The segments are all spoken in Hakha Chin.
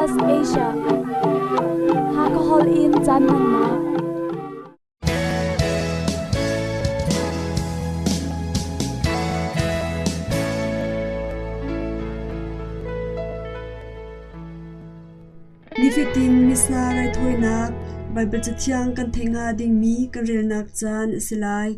SBS Asia. Hakahol in caan hmannak. Nifatin Missa raithawinak Baibal Cathiang kan theih hnga dingmi kan relnak caan a si lai.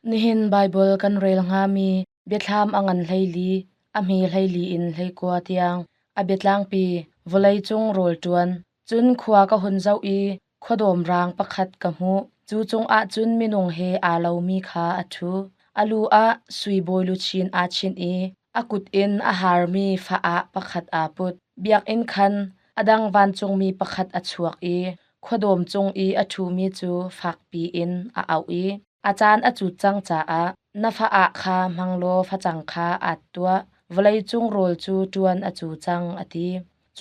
Nihin Baibal kan rel hngami biathlam a ngan 14, a hme 14 in 19 tiang, a biatlangpi vawleicung rawl ṭuan. Cun khua ka hun zoh i khuadawm rang pakhat ka hmuh. Cu cungah cun minung he aa lomi kha a ṭhu. A lu ah sui bawiluchin aa chinh i a kut in a harmi fa-ah pakhat aa put. Biakinn khan a dang vancungmi pakhat a chuak i khuadawm cung i a ṭhumi cu fakpi in a auh i, A caan a cut cang caah na fa-ah kha hmang law facang kha aat tuah. Vawleicung rawl cu ṭuan a cu cang, a ti.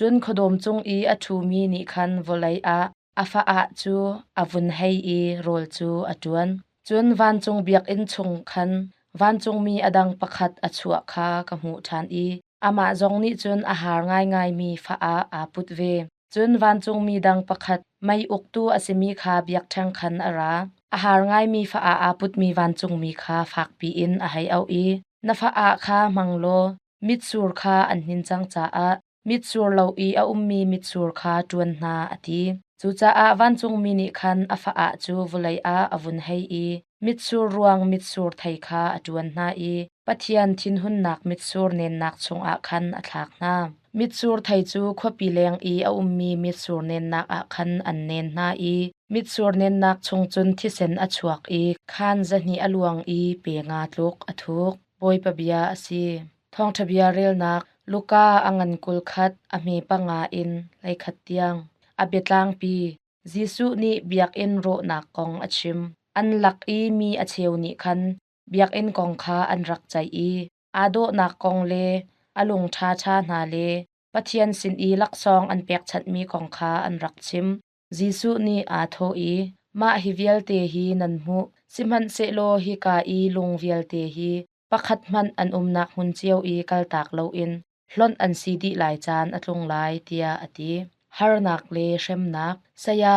Cun khuadawm cung i a ṭhumi nih khan vawlei ah a fa-ah cu a vun hei i rawl cu a ṭuan. Cun vancung biakinn chung khan vancungmi a dang pakhat a chuah kha ka hmuh ṭhan i amah zong nih cun a har ngaingaimi fa-ah aa put ve. Cun vancungmi dang pakhat mei uktu a simi kha biakṭheng khan a ra. A har ngaimi fa-ah aa putmi vancungmi kha fakpi in a hei auh i, Na fa-ah kha hmang law mitsur kha an hnin cang caah mitsur lo i a ummi mitsur kha ṭuan hna, a ti. Cucaah vancungmi nih khan a fa-ah cu vawlei ah a vun hei i mitsur ruang mitsur thei kha a ṭuan hna i Pathian thinhunnak mitsur nennak chungah khan a thlak hna. Mitsur thei cu khuapi leng i a ummi mitsur nennak ah khan an nen hna i mitsur nennak chung cun thisen a chuak i khaan 200 a luang i pe nga tluk a thuk. Bawipa bia a si. Thawngṭha bia relnak Luka a ngan 21 a hme panga in 11 tiang. A biatlangpi Jesuh nih biakinn rawhnak kong a chim. An lak i mi a cheu nih khan biakinn kong kha an rak ceih i aa dawhnak kong le a lung ṭhaṭha hna le Pathian sin i laksawng an pekchanhmi kong kha an rak chim. Jesuh nih aa thawh i, Mah hi vialte hi nan hmuh, sihmanhsehlaw hika i lung vialte hi pakhat hmanh an umnak hmun cio i kaltak loin hlonh an si dih lai caan a tlung lai, tiah a ti. Harnak le hremnak. Saya,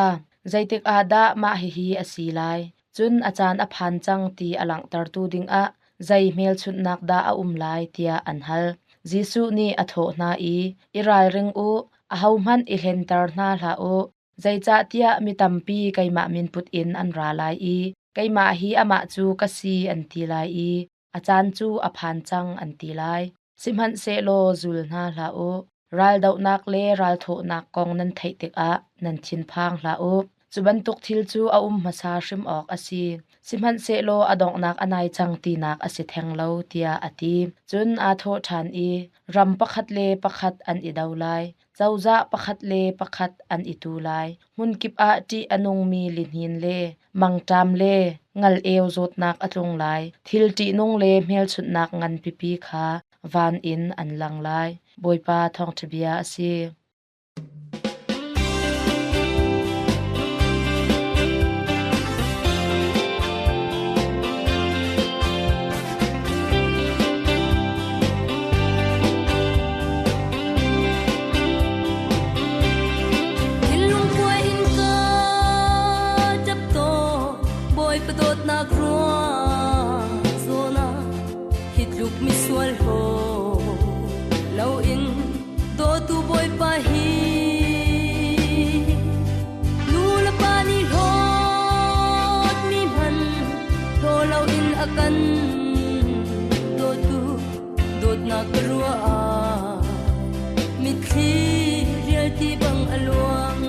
zeitik ah dah mah hihi a si lai? Cun a caan a phan cang ti a langhtertu dingah zei hmelchunhnak dah a um lai tiah an hal. Jesuh nih a thawh hna i, I ralring u, ahohmanh i hlenter hna hlah u. Zeicahtiah mi tampi keimah min put in an ra lai i keimah hi amah cu ka si an ti lai i a caan cu a phan cang an ti lai. Sihmanhsehlaw zul hna hlah u. Raldohnak le ralthawhnak kong nan theih tikah nan thinphang hlah u. Cu bantuk thil cu a um hmasa hrim awk a si. Sihmanhsehlaw a donghnak a nai cang tinak a si theng lo, tiah a ti. Cun aa thawh ṭhan i, Ram pakhat le pakhat an i do lai. Cozah pakhat le pakhat an i tu lai. Hmunkip ah ṭih a nungmi lihnin le mangṭam le ngal-eu zawtnak a tlung lai. Thil ṭihnung le hmelchunhnak ngan pipi kha van in an lang lai. Bawipa thawngṭha bia a si. Thinlung kuai in ka ṭap tawn, Bawipa dawtnak ruang zawn ah hi tluk misual haw loin dawtu Bawipa hi nu le pa nih hlawtmi hman hlaw loin a kan dawtu dawtnak ka ruah ah mitthli rialti bang a luang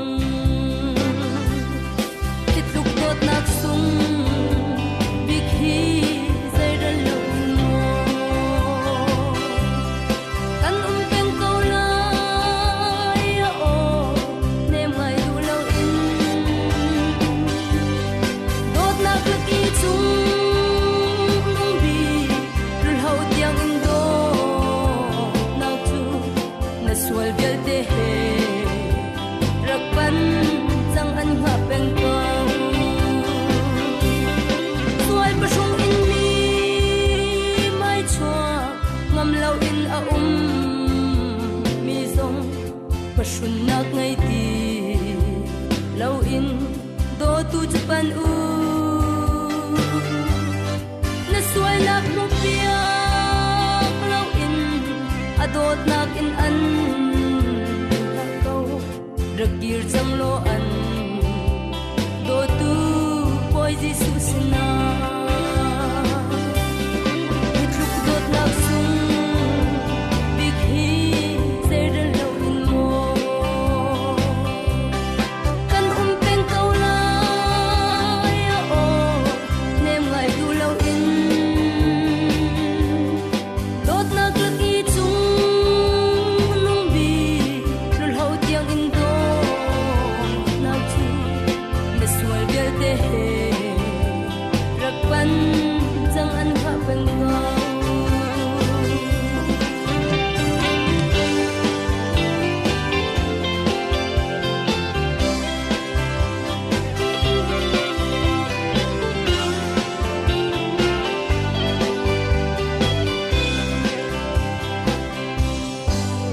hi tluk dawtnak sung bik hi zeirel lo in maw kan um peng ko lai aw nem ngai duh lo in dawtnak laki chung lungbi Rulho tiang in dawtnak cu na sual vialte he. Pahrunnak ngei ti loin dawtu cu pan u. Na sualnak hmuhpiak loin a dawtnak in an hngak ko. Rak kir cang law an dawtu Bawi Jesuh sinah. Hi tluk dawtnak sung bik hi zeirel loin maw kan um peng ko lai aw nem ngai duh loin dawtnak lak i cung nung bik lulho tiang in dawtnak cu na sual vialte he rak pan cang an hngah peng ko.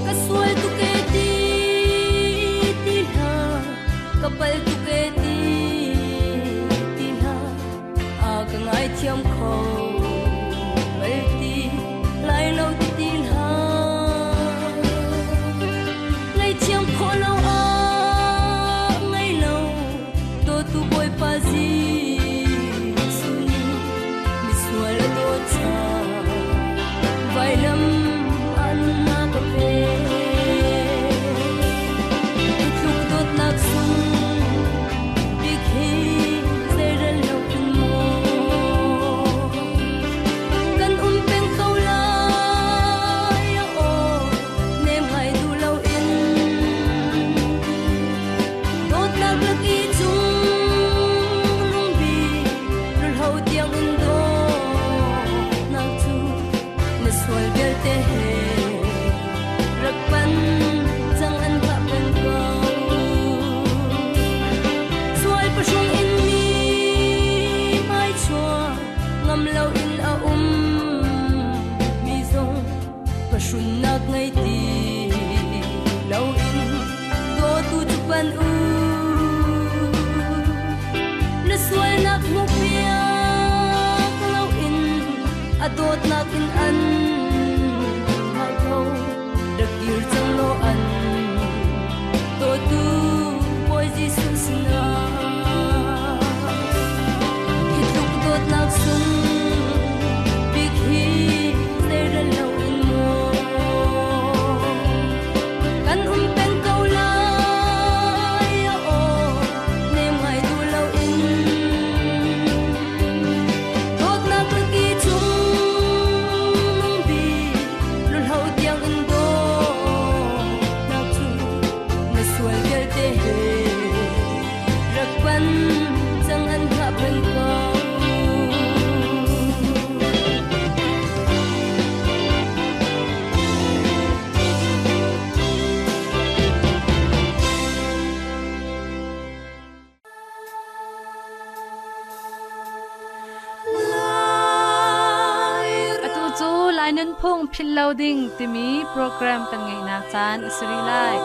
Ka sual tuk e ti ti hlah ka pal tuk e ti ti hlah a ka ngaithiam kho bal ti lai lo ti ti hlah ngaihthiam khawh lo ah ngei lo dawtu Bawipa Jesuh nih misual a dawt caah vailam ah nunnak a pek. Hi tluk dawtnak sung bik hi zeirel lo in maw kan um peng ko lai aw nem ngai duh loin dawtnak lak i cung nung bik rulho tiang in dawtnak cu na sual vialte he rak pan cang an hngah peng ko. Sual pahrung in mi hmai chuah ngam lo in a um mi zong pahrunnak ngei ti loin dawtu cu pan u. Na sualnak hmuhpiak loin a dawtnak in an hngah ko. Rak kir cang law an dawtu Bawi Jesuh sinah. Hi tluk dawtnak sung bik hi zeirel loin maw kan um peng ko lai aw nem ngai duh loin dawtnak lak i cung nung bik lulho tiang in dawtnak cu na sual vialte he rak pan cang an hngah peng ko. Atu cu Lai Nunphung Philh Lo Ding timi program kan ngeihnak caan a si rih lai.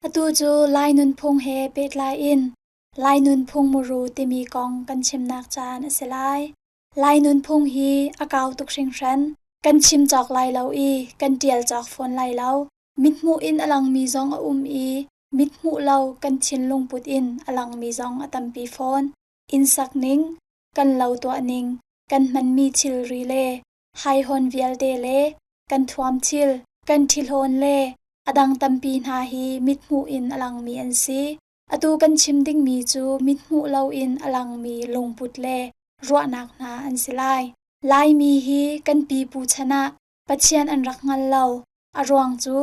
Atu cu Lai nunphung he pehtlai in Lai nunphung muru timi kong kan chimnak caan a si lai. Lai nunphung hi a kau tuk hringhran. Kan chim cawk lai lo i kan ṭial cawk fawn lai lo. Mithmuh in a langmi zong a um i mithmuh lo kan thinlung put in a langmi zong a tampi fawn. Inn sak ning, kan lo tuah ning, kan hmanmi thilri le haihawn vialte le kan thuam thil, kan ṭhihlawn le a dang tampi hna hi mithmuh in a langmi an si. Atu kan chim dingmi cu mithmuh loin a langmi lungput le ruahnak hna an si lai. Laimi hi kan pipu chan ah Pathian an rak hngal lo. A ruang cu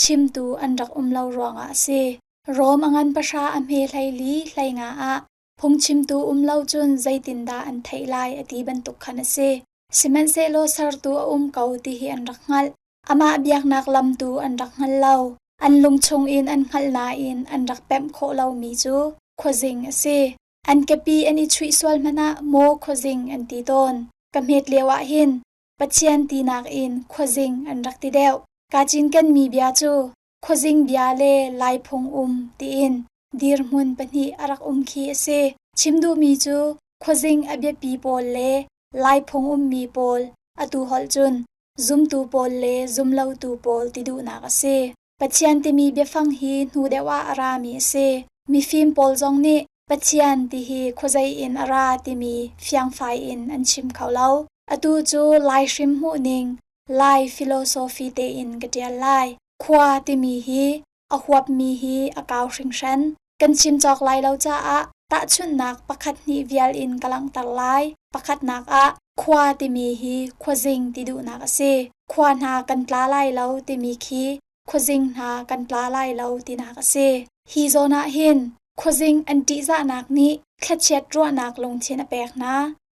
chimtu an rak um lo ruangah a si. Rom a ngan pahra a hme 14 hleinga ah phungchimtu um lo cun zeitindah an theih lai a ti bantuk khan a si. Sihmanhsehlaw sertu a um ko ti hi an rak hngalh. Amah biaknak lam tu an rak hngal lo. An lung chungin an hngalh nain an rak pemh khawh lomi cu khuazing a si. An kepi an i chuih sual hmanh ah maw khuazing an ti tawn. Ka hmet lio ah hin Pathian tinak in khuazing an rak ti deuh. Kaa cinkenmi bia cu khuazing bia le Lai phung um tiin dirhmun pahnih a rak um khi a si. Chim duhmi cu khuazing a biapi pawl le Lai phung ummi pawl atu holh cun zumtu pawl le zumlotu pawl ti duhnak a si. Pathian timi biafang hi hnu deuh ah a rami a si. Mifim pawl zong nih Pathian ti hi khuazei in a ra timi fiangfai in an chim kho lo. Atu cu Lai hrim hmuhning, Lai philosophy tein ka ṭial lai. Khua timi hi a huapmi hi a kau hringhran. Kan chim cawk lai lo caah tahchunhnak pakhat hnih vial in ka langhter lai. Pakhatnak ah khua timi hi khuazing ti duhnak a si. Khua hna kan tla lai lo timi khi khuazing hna kan tla lai lo tinak a si. Hi zawn ah hin khuazing an ṭihzahnak nih thlachiat ruahnak lungthin a pek hna.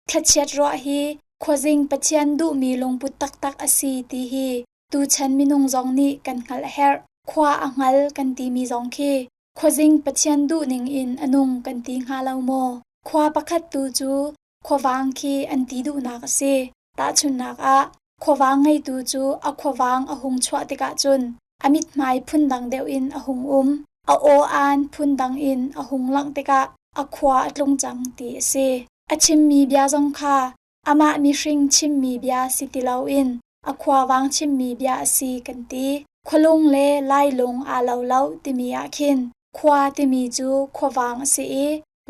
Thlachiat ruah hi khuazing Pathian duhmi lungput taktak a si ti hi tuchan minung zong nih kan hngalh a herh. Khua a hngal kan timi zong khi khuazing Pathian duhning in a nung kan ti hnga lo maw? Khua pakhat tu cu khuavang khi an ti duhnak a si. Tahchunhnak ah, khuavang ngeitu cu a khuavang a hung chuah tikah cun a mithmai phundang deuh in a hung um. A aw-aan phundang in a hung langh tikah a khua a tlung cang ti a si. A chimmi bia zong kha amah mihring chimmi bia si ti loin a khuavang chimmi bia a si kan ti. Khualung le lailung aa lo lo timi ah khin khua timi cu khuavang a si i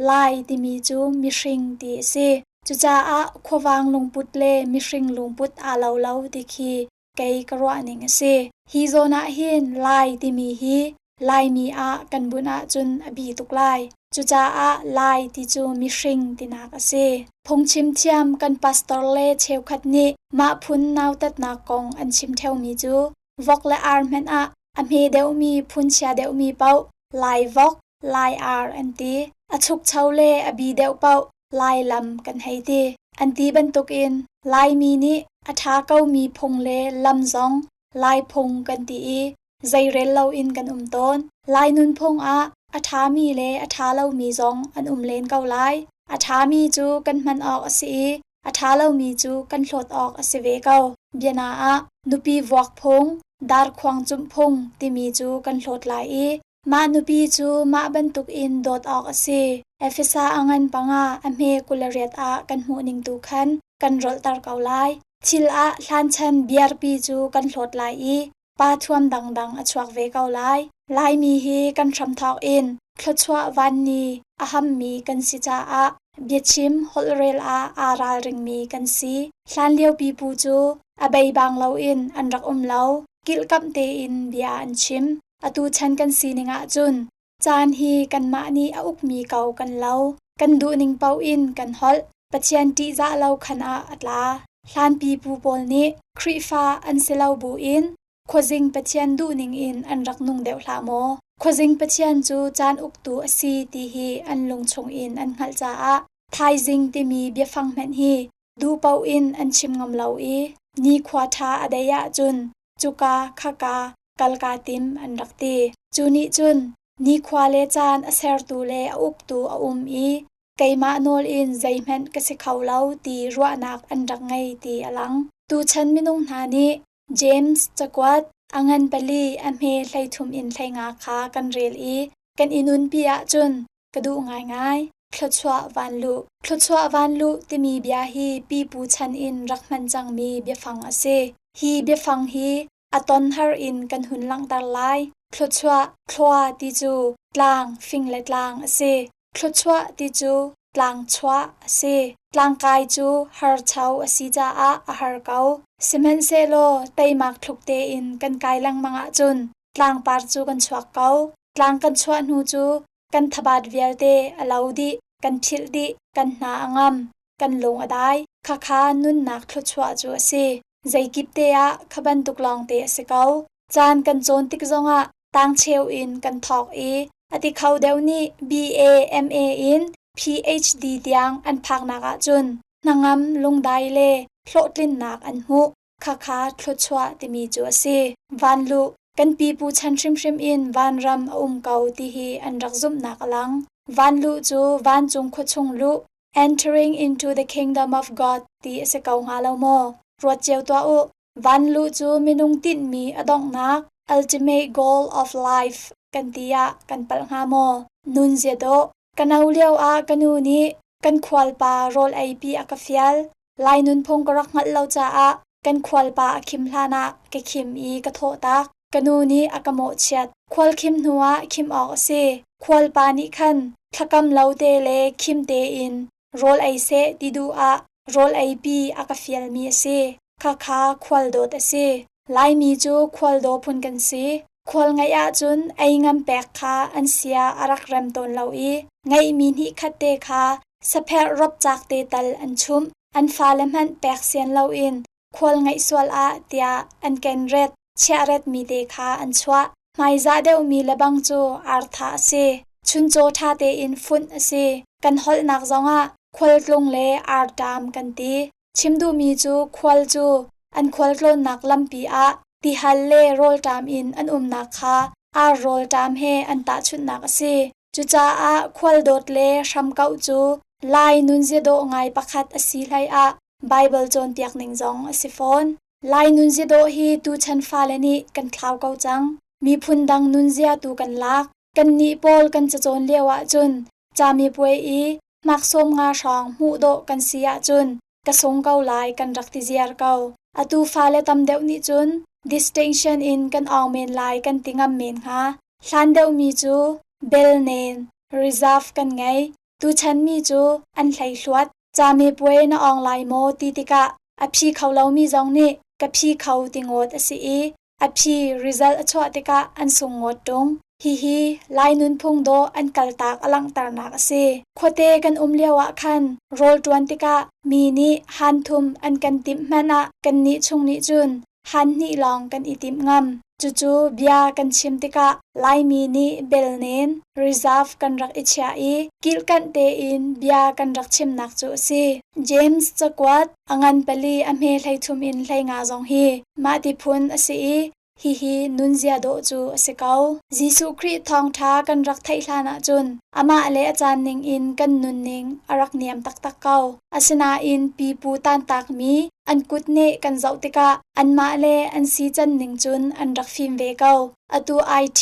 Lai timi cu mihring ti a si. Cucaah khuavang lungput le mihring lungput aa lo lo ti khi kei ka ruahning a si. Hi zawn ah hin Lai timi hi Laimi ah kan bunh ahcun a bi tuk lai. Cucaah Lai ti cu mihring tinak a si. Phungchim thiam kan pastor le cheukhat nih mah phun nautatnak kong an chim ṭheomi cu vok le ar hmanh ah a hme deuhmi phunchia deuhmi paoh Lai vok, Lai ar an ti. A chukcho le a bi deuh paoh Lai lam kan hei ti. An ti bantukin Laimi nih a ṭha komi phung le lam zong Lai phung kan ti i zeirel loin kan um tawn. Lai nunphung ah a ṭhami le a ṭha lomi zong an um len ko lai. A ṭhami cu kan hman awk a si i a ṭha lomi cu kan hlawt awk a si ve ko. Biana ah nupi vuak phung, darkhuang cumh phung timi cu kan hlawt lai i mah nupi cu mah bantukin dawt awk a si. Efesa a ngan panga a hme 28 ah kan hmuh ning tu khan kan rolhter ko lai. Thil ah hlanchan biarpi cu kan hlawt lai i pa thuam dangdang a chuak ve ko lai. Laimi hi kan hramthawk in thluachuah vanni a hammi kan si caah biachim holhrel ah aa ralringmi kan si. Hlanlio pipu cu a beibang loin an rak um lo. Kilhkamh tein bia an chim. Atu chan kan sining ahcun caan hi kanmah nih a ukmi ko kan lo. Kan duhning paoh in kan holh. Pathian ṭihzah lo khan ah a tla. Hlan pipu pawl nih Khrihfa an si lo buin khuazing Pathian duhning in an rak nung deuh hlah maw? Khuazing Pathian cu caan uktu a si ti hi an lung chungin an hngalh caah thaizing timi biafang hmanh hi duh paoh in an chim ngam lo i nikhua ṭha a dei ahcun cuka khaka kal kaa tim an rak ti. Cu nih cun nikhua le caan a sertu le a uktu a um i keimah nawl in zeihmanh ka si kho lo ti ruahnak an rak ngei ti a lang. Tuchan minung hna nih James cakuat a ngan pali a hme 13 in 15 kha kan rel i kan i nunpi ahcun ka duh ngaingai. Thluachuah vanluh. Thluachuah vanluh timi bia hi pipu chan in rak hman cangmi biafang a si. Hi biafang hi a ton har in kan hun langhter lai. Thluachuah, thlua ti cu tlang, fing le tlang a si. Thluachuah ti cu tlangchuah a si. Tlangkai cu harcho a si caah a har ko. Sihmanhsehlaw teimak thluk tein kan kai lengmang ahcun tlangpar cu kan chuak ko. Tlang kan chuah hnu cu kan thabat vialte a lo dih, kan philh dih, kan hna a ngam, kan lung a dai. Khakha nunnak thluachuah cu a si. Zeikip te ah kha bantuk lawngte a si ko. Caan kan cawn tik zongah tangcheu in kan thawk i a ti kho deuh nih BA, MA in PhD tiang an phaknak ahcun hnangam lungdai le hlawhtlinnak an hmuh. Khakha thluachuah timi cu a si. Vanluh, kan pipu chan hrimhrim in vanram a um ko ti hi an rak zumhnak a lang. Van luh cu vancung khuachung luh, entering into the kingdom of God ti a si ko hnga lo maw? Ruat cio tuah u. Van luh cu minung tinhmi a donghnak, ultimate goal of life kan ti ah kan palh hnga maw? Nun zia dawh. Ka no lio ah ka nu nih kan khualpa rawl eipi a ka fial. Lai nunphung ka rak hngalh lo caah kan khualpa a khim hlanah ka khim i ka thawhtak. Ka nu nih a ka mawhchiat. Khual khim hnuah khim awk a si. Khualpa nih khan thlakam lo te le khim tein rawl ei seh ti duh ah rawl eipi a ka fialmi a si. Khakha khual dawt a si. Laimi cu khual daw phun kan si. Khual ngeih ahcun ei ngam pek kha an sia a rak rem tawn lo i ngeihmi hnihkhat te kha sapherh ropcak te tal an chumh. An fale hmanh pek sian loin khual ngeih sual ah tiah an kenret, chiahretmi te kha an chuah. Hmaizah deuhmi lebang cu artha a si. Chuncaw ṭha tein funh a si. Kan holhnak zongah khualtlung le arṭam kan ti. Chim duhmi cu khual cu an khualtlawnnak lampi ah tihal le rawlṭam in an umnak kha ar rawlṭam he an tahchunhnak a si. Cucaah khual dawt le hramkauh cu Lai nunzia dawh ngai pakhat a si hlei ah Baibal cawnpiak ning zong a si fawn. Lai nunzia dawh hi tuchan fale nih kan thlau ko cang. Miphun dang nunzia tu kan lak. Kannih pawl kan cacawn lio ahcun camipuai i hmaksawm nga hrawng hmuh dawh kan si ahcun ka sung ko lai kan rak ti ziar ko. Atu fale tam deuh nih cun distinction in kan awng men lai kan ti ngam men hnga. Hlan deuhmi cu bel nen, reserve kan ngei. Tuchan mi cu an hleihluat. Camipuai na awng lai maw ti tikah a phi kho lomi zong nih ka phi kho ti ngawt a si i A phi result a chuah tikah an sung ngawt ṭung. Hihi Lai nunphung dawh an kaltak a langhternak a si. Khuate kan um lio ah khan rawl ṭuan tikah mi nih han thum an kan timh hmanh ah kannih chung nih cun han hnih lawng kan i timh ngam. Cucu bia kan chim tikah Laimi nih belnen, reserve kan rak i chiah i kilhkanh tein bia kan rak chimnak cu a si. James cakuat A ngan pali a hme 13 in 15 zong hi mahti phun a si i hihi nunzia dawh cu a si ko. Jesuh Khrih thawngṭha kan rak theih hlan ahcun amah le a caan ningin kan nunning a rak niam taktak ko. Asinain pipu tantakmi an kutneh kan zoh tikah anmah le an sican ning cun an rak fim ve ko. Atu IT,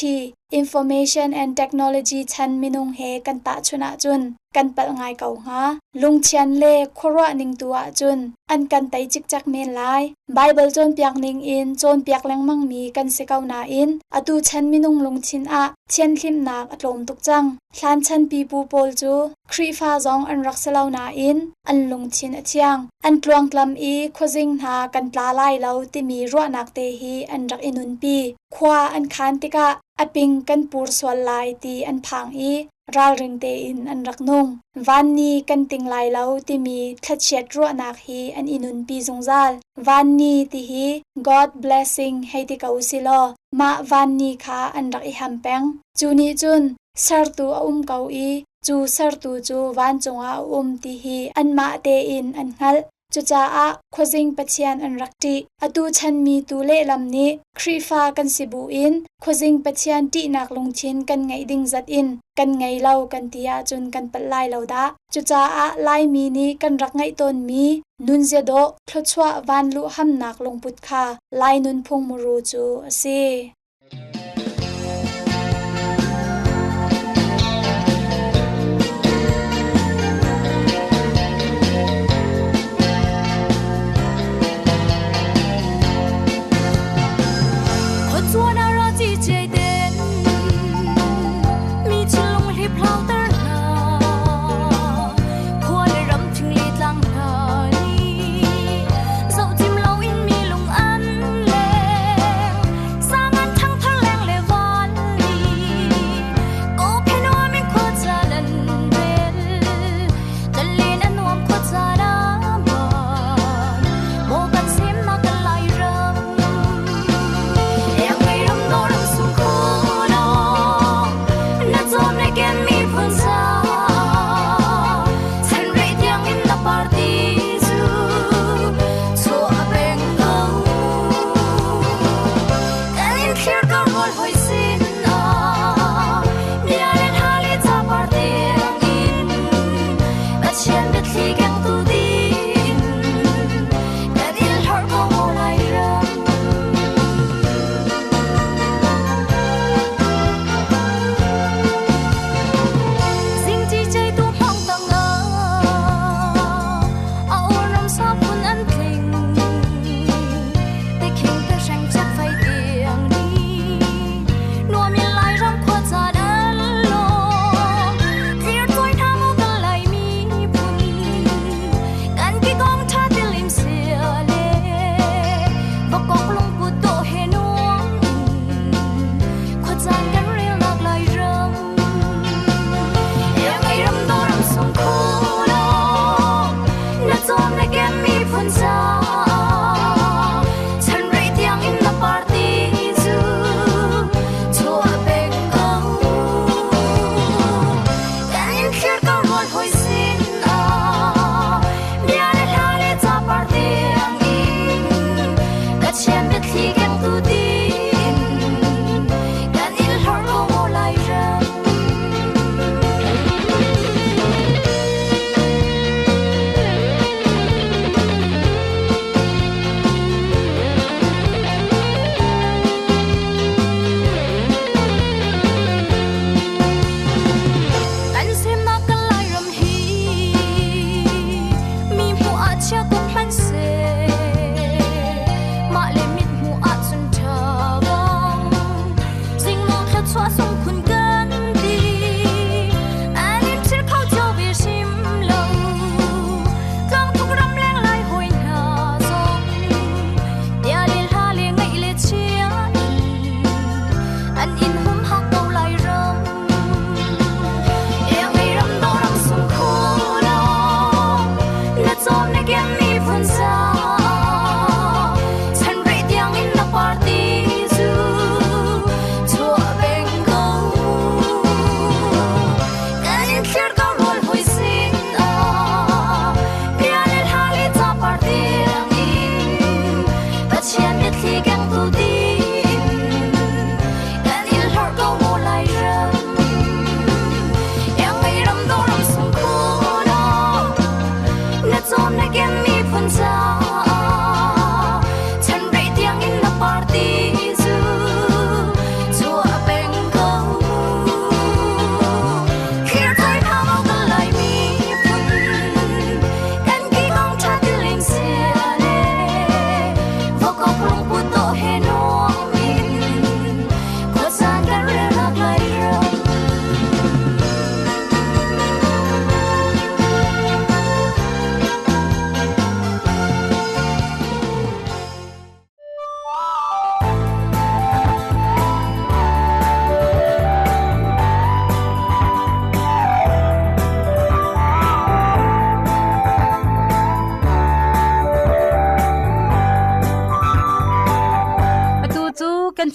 Information and Technology chan minung he kan tahchunh ahcun kan palh ngai ko hnga. Lungthian le khuaruah ning tu ahcun an kan tei cikcek men lai. Baibal cawnpiak ning in cawnpiak lengmangmi kan si ko nain atu chan minung lungthin ah thianhlimnak a tlawm tuk cang. Hlan chan pipu pawl cu Khrihfa zong an rak si lo nain an lungthin a thiang. An tluangtlam i khuazing hna kan tla lai lo timi ruahnak te hi an rak i nunpi. Khua an khan tikah a ping kan pur sual lai ti an phang i ralring tein an rak nung. Vanni kan ting lai lo timi thlachiat ruahnak hi an i nunpi zungzal. Vanni ti hi God blessing hei ti ko si law mah vanni kha an rak i ham peng. Cu nih cun sertu a um ko i cu sertu cu vancung ah a um ti hi anmah tein an hngalh. Cucaah Khuazing Pathian an rak ṭih. Atu chanmi tu lehlam nih Khrihfa kan si buin Khuazing Pathian ṭihnak lungthin kan ngeih ding zat in kan ngei lo kan ti ahcun kan palh lai lo dah. Cucaah Laimi nih kan rak ngeih tawnmi nunzia dawh thluachuah vanluh hamnak lungput kha Lai nunphung muru cu a si.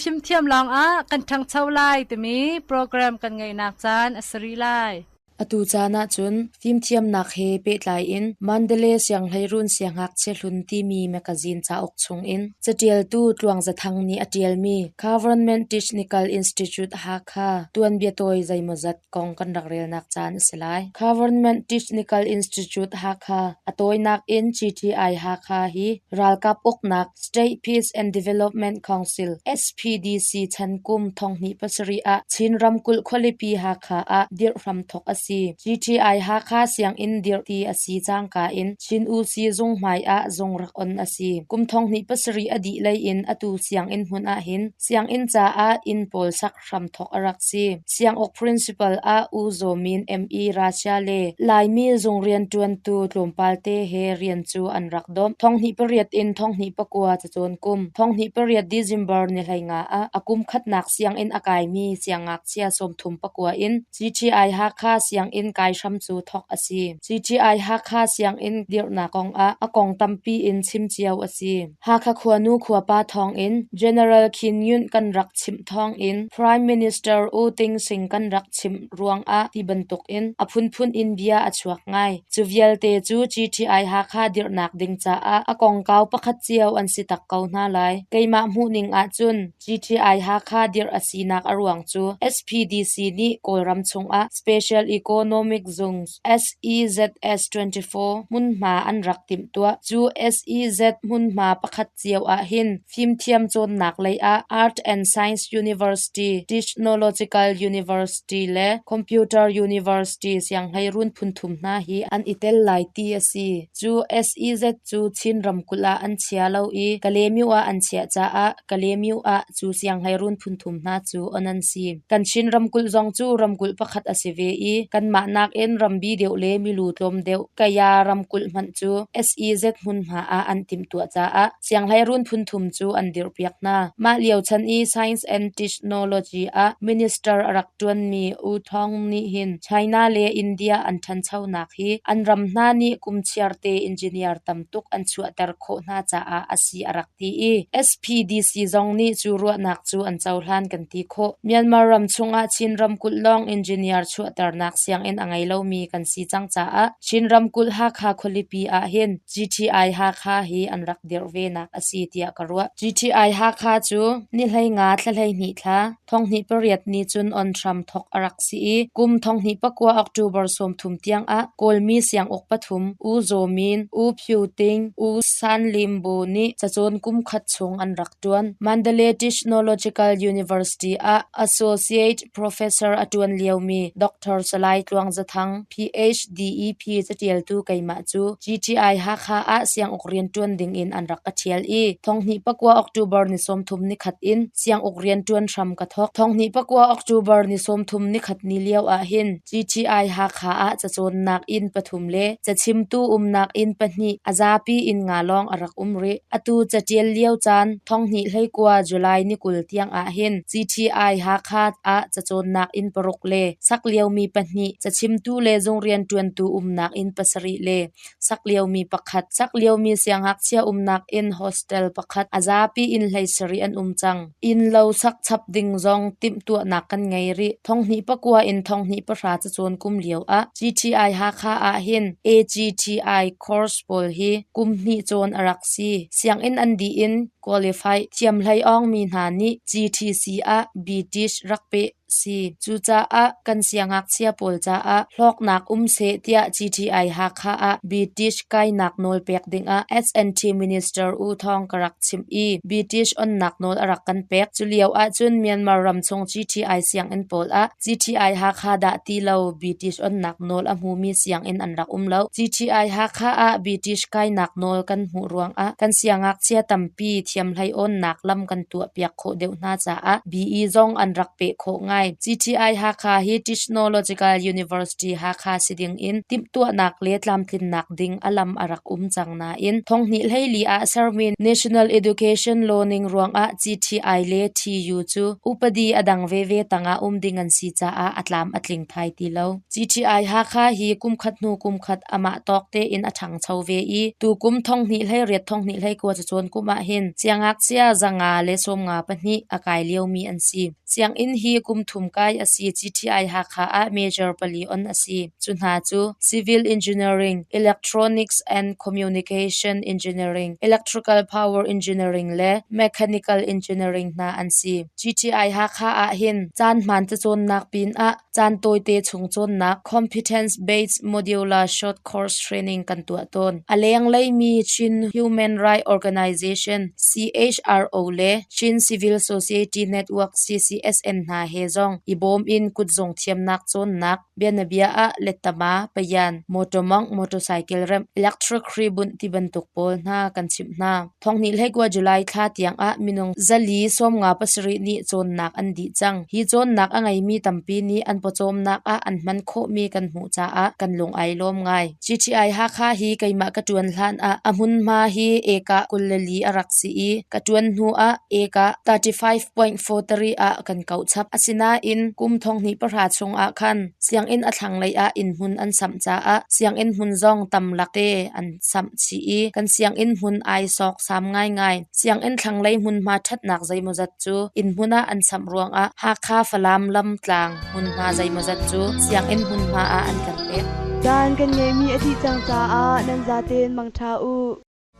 fimthiam lawngah kan ṭhangcho lai timi program kan ngeihnak caan a si rih lai. Atu caan ahcun fimthiamnak he pehtlai in Mandalay Sianghleiruun Siangngakchia Hlun timi mekazin cauk chungin caṭialtu Tluang Za Thang nih a ṭialmi Government Technical Institute Hakha tuanbia tawi zeimawzat kong kan rak relnak caan a si lai. Government Technical Institute Hakha, a tawinak in GTI Hakha hi ralkap uknak State Peace and Development Council (SPDC) chan kum 2007 ah Chin ramkulh khualipi Hakha ah dirh hramthawk a si. GTI Hakha sianginn dirh ti a si cangka in Chin Usi zung hmai ah zung rak on a si. Kum 2007 a dih lei in atu sianginn hmun ahhin sianginn caah inn pawl sak hramthawk a rak si. Sianguk principal ah U Zaw Min ME Russia le Laimi zung rianṭuantu tlawmpalte he rian cu an rak domh. Thonghnih pariat in thonghnih pakua cacawn kum, thonghnih pariat December ni hleinga ah a kum khatnak sianginn a kaimi siangngakchia sawmthum pakua in GTI Hakha sianginn kai hram cu thawk a si. GTI Hakha sianginn dirhnak kongah a kong tampi in chim cio a si. Hakha khuanu khuapa thawngin General Khin Nyunt kan rak chimh thawngin Prime Minister U Ting Sing kan rak chimh ruangah ti bantukin a phunphun in bia a chuak ngai. Cu vialte cu GTI Hakha dirhnak ding caah a kongkau pakhat cio an si tak ko hna lai. Keimah hmuhning ahcun GTI Hakha dirh a sinak a ruang cu SPDC nih Kawlram chungah Special Economic Zones SEZS 24 hmunhma an rak timhtuah. Cu SEZ hmunhma pakhat cio ahhin fimthiam cawnnak lei ah Art and Science University, Technological University le Computer University sianghleiruun phunthum hna hi an i tel lai ti a si. Cu SEZ cu Chin ramkulh ah an chia lo i Kalaymyo ah an chiah caah Kalaymyo ah cu sianghleiruun phunthum hna cu on an si. Kan Chin ramkulh zong cu ramkulh pakhat a si ve i kanmah nakin rambi deuh le milu tlawm deuh Kaya ramkulh hmanh cu SEZ hmunhma ah an timhtuah caah sianghleiruun phunthum cu an dirhpiak hna. Mah lio chan i Science and Technology ah minister a rak ṭuanmi U Thawng nih hin China le India an ṭhanchonak hi an ram hna nih kum chiarte engineer tam tuk an chuahter khawh hna caah a si a rak ti i SPDC zong nih cu ruahnak cu an cohlan kan ti khawh. Myanmar ram chungah Chin ramkulh lawng engineer chuahternak sianginn a ngei lomi kan si cang caah Chin ramkulh Hakha khualipi ahhin GTI Hakha hi an rak dirh venak a si tiah ka ruah. GTI Hakha cu ni 15 thla 12 thla thonghnih pariat ni cun on hram thawk a rak si i kum thonghnih pakua October 30 tiangah Kawlmi sianguk pathum U Zaw Min, U Phyu Ting, U San Lim Bu nih cacawn kum khat chung an rak ṭuan. Mandalay Technological University ah Associate Professor a ṭuan liomi Dr. Salai Tluang Za Thang, PhDEP caṭialtu keimah cu GTI Hakha ah sianguk rianṭuan dingin an rak ka ṭhial i thonghnih pakua October ni 30 nikhat in sianguk rianṭuan hram ka thawk. Thonghnih pakua October ni 30 nikhat ni lio ahhin GTI Hakha ah cacawnnak inn pathum le cachimtu umnak inn pahnih a zapi inn nga lawng a rak um rih. Atu caṭial lio caan thonghnih hleikua July ni 20 tiang ahhin GTI Hakha ah cacawnnak inn paruk le sak liomi pahnih, cachimtu le zung rianṭuantu umnak inn pasarih le sak liomi pakhat, sak liomi siangngakchia umnak inn hostel pakhat, a zapi inn hleisarih an um cang. Innlo sak chap ding zong timhtuahnak kan ngei rih. Thonghnih pakua in thonghnih pahra cacawn kum lio ah GTI Hakha ahhin AGTI course pawl hi kum hnih cawn a rak si. Sianginn an dih in qualify thiamhlei awngmi hna nih GTC ah BTIS rak peh si. Cucaah kan siangngakchia pawl caah hlawknak um seh tiah GTI Hakha ah British kainak nawl pek dingah SNT Minister U Thawng ka rak chimh i British onnak nawl a rak kan pek. Culio ahcun Myanmar ramchung GTI sianginn pawl ah GTI Hakha dah ti lo British onnak nawl a hmumi sianginn an rak um lo. GTI Hakha ah British kainak nawl kan hmuh ruangah kan siangngakchia tampi thiamhlei awnnak lam kan tuahpiak khawh deuh hna caah BE zong an rak peh khawh ngai. GTI Hakha hi Technological University Hakha si ding in timhtuahnak le tlamtlinnak ding a lam a rak um cang nain thonghnih hleili ah sermi National Education Law ning ruangah GTI le TU cu upadi a dang veve tangah um ding an si caah a tlam a tling thai ti lo. GTI Hakha hi kumkhat hnu kumkhat amah tawk tein a ṭhangcho ve i tukum thonghnih hleiriat thonghnih hleikua cacawn kum ahhin Siangngakchia 552 a kai liomi an si. Sianginn hi kum thum kai a si. GTI Hakha ah major pali on a si. Cu hna cu Civil Engineering, Electronics and Communication Engineering, Electrical Power Engineering le Mechanical Engineering hna an si. GTI Hakha ahhin caan hmaan cacawnnak pinah caan tawite chung cawnnak Competence Based Modular Short Course Training kan tuah tawn. A lenglei mi Chin Human Rights Organization CHRO le Chin Civil Society Network CCSN hna he zong i bawm in kutzung thiamnak cawnnak bianabia ah lettama, payan, mawtaw mawngh, motorcycle remh, electric hri bunh tibantuk pawl hna kan chimh hna. Thonghnih hleikua July thla tiangah minung 457 nih cawnnak an dih cang. Hi cawnnak a ngeimi tampi nih an pawcawmnak ah an hman khawhmi kan hmuh caah kan lung ai lawm ngai. GTI Hakha hi keimah ka ṭuan hlan ah a hmunhma hi ekah 24 a rak si i ka ṭuan hnu ah ekah 35.43 ah kan kauh chap. Asinain kum 2010 chung ah khan sianginn a thlanglei ah innhmun an samh caah sianginn hmun zong tam lakte an samh chih i kan sianginn hmun ai sawksam ngaingai. Sianginn thlanglei hmunhma ṭhatnak zeimawzat cu innhmun ah an samh ruangah Hakha Falam lamtlang hmunhma zeimawzat cu sianginn hmunhma ah an kan pek. Caan kan ngeihmi a dih cang caah nan zaten mangṭha u.